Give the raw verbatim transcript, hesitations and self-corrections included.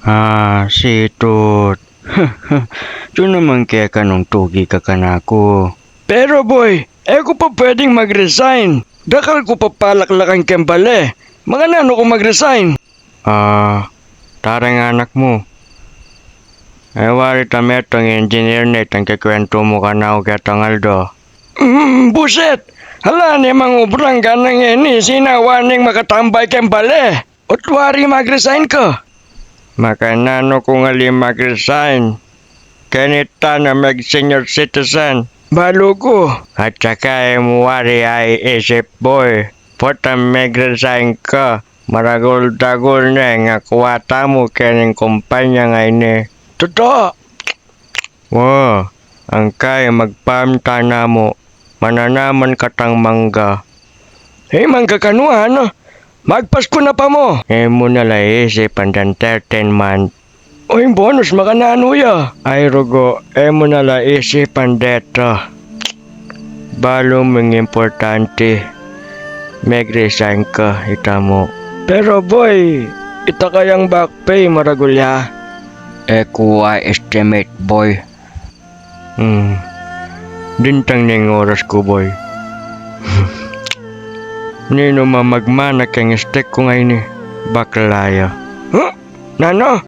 Ah, situt. Diyu naman keka nung tugi ka kanaku. Pero boy, e ku pa pwedeng mag-resign. Dakal ku pa palaklakan keng bale. Makananu kung mag-resign? Ah, tarang anak mu. E wari ta metung engineer ne itang kekwentu mu kanaku ketang aldo. Mm, buset! Ala ne mangubrang gana ngeni, sinawa neng makatambay keng bale. Ot wari mag-resign ka? Makananu kung ali mag-resign? Keni ta na meg-senior citizen. Balu ku. At saka e mu wari aisip, boy. Potang meg-resign ka, maragul-dagul ne ing akua tamu kening kumpanya ngeni. Tutu. Wa, angkay magpamtana mu, mananaman katang mangga. E, mangga kanu, ana? Magpasku na pa mu. E mu na la isipan deng thirteen month. O ing bonus, makananu ya? Ay rugu, e mu na la isipan deta. Balu mu ing importante, meg-resign ka, ita mu. Pero boy, ita kayang back pay maragul ya? E ku estimate, boy. Hmm. Dintang ne ing oras ku, boy. Ninu mamagmana keng steak ku ngeni, bakla ya. Huh? Nanu?